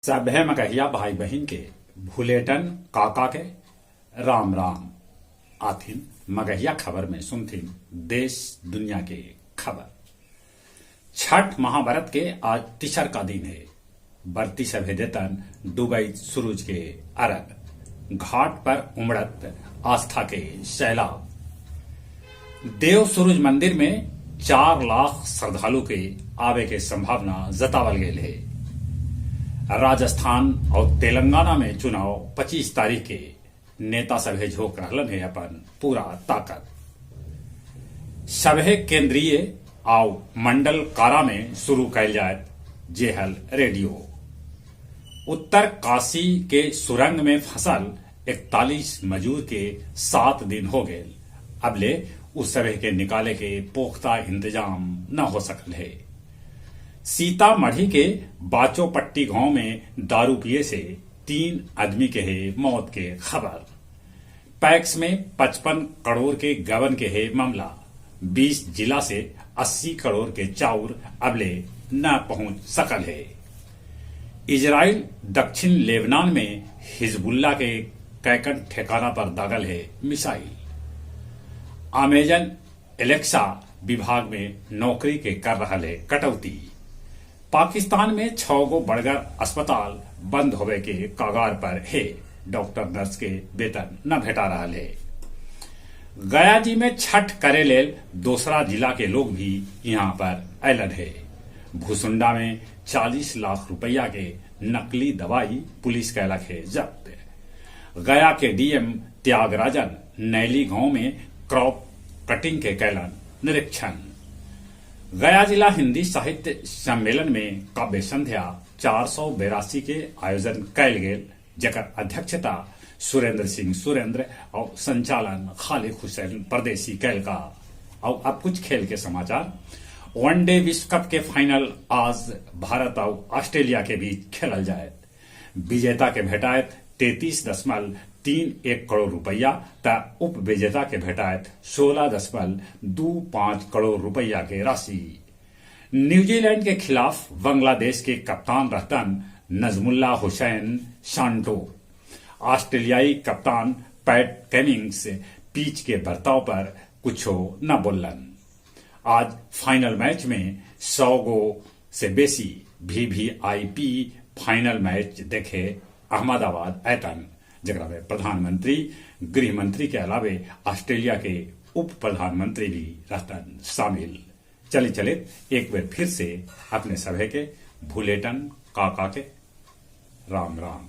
सभे मगहिया भाई बहिन के भुलेटन काका के राम राम। आथिन मगहिया खबर में सुनथिन देश दुनिया के खबर। छठ महाव्रत के आज तिसर का दिन है। बरती सभे देतन डूबई सूरज के अरग, घाट पर उमड़त आस्था के सैलाब। देव सूरज मंदिर में 4 लाख श्रद्धालु के आवे के संभावना जतावल गेल है। राजस्थान और तेलंगाना में चुनाव 25 तारीख के नेता सभे झोंक रहलन है अपन पूरा ताकत। सभे केंद्रीय आउ मंडल कारा में शुरू कैल जायत जेहल रेडियो। उत्तर काशी के सुरंग में फंसल 41 मजूर के 7 दिन हो गए। अबले उस सभे के निकाले के पोख्ता इंतजाम न हो सकल है। सीतामढ़ी के बाचोपट्टी गांव में दारू पिए से 3 आदमी के है मौत के खबर। पैक्स में 55 करोड़ के गबन के है मामला। 20 जिला से 80 करोड़ के चाउर अबले न पहुंच सकल है। इजराइल दक्षिण लेबनान में हिजबुल्ला के कैकन ठिकाना पर दागल है मिसाइल। अमेजन एलेक्सा विभाग में नौकरी के कर रहा है कटौती। पाकिस्तान में 6 गो बड़गर अस्पताल बंद होवे के कगार पर है। डॉक्टर नर्स के वेतन न भेटा रहा है। गया जी में छठ करे लेल दूसरा जिला के लोग भी यहाँ पर ऐलन है। भूसुंडा में 40 लाख रुपया के नकली दवाई पुलिस कैलक है जब्त। गया के डीएम त्यागराजन नैली गांव में क्रॉप कटिंग के कैलन निरीक्षण। गया जिला हिंदी साहित्य सम्मेलन में काव्य संध्या 482 के आयोजन कैल गेल, जकर अध्यक्षता सुरेंद्र सिंह सुरेंद्र और संचालन खालिद हुसैन परदेसी कैल का। और अब कुछ खेल के समाचार। वनडे विश्व कप के फाइनल आज भारत और ऑस्ट्रेलिया के बीच खेलल जायत। विजेता के भेटायत 33.31 करोड़ रुपया त उप विजेता के भेटायत 16.25 करोड़ रुपया के राशि। न्यूजीलैंड के खिलाफ बांग्लादेश के कप्तान रहतन नजमुल्ला हुसैन शांटो। ऑस्ट्रेलियाई कप्तान पैट कमिंग्स पिच के बर्ताव पर कुछो न बोलन। आज फाइनल मैच में 100 गो से बेसी वीवीआईपी फाइनल मैच देखे अहमदाबाद ऐतन, जकरा में प्रधानमंत्री, गृह मंत्री के अलावे ऑस्ट्रेलिया के उप प्रधानमंत्री भी रहतन शामिल। चले चले एक बार फिर से अपने सभे के भूलेटन काका के राम राम।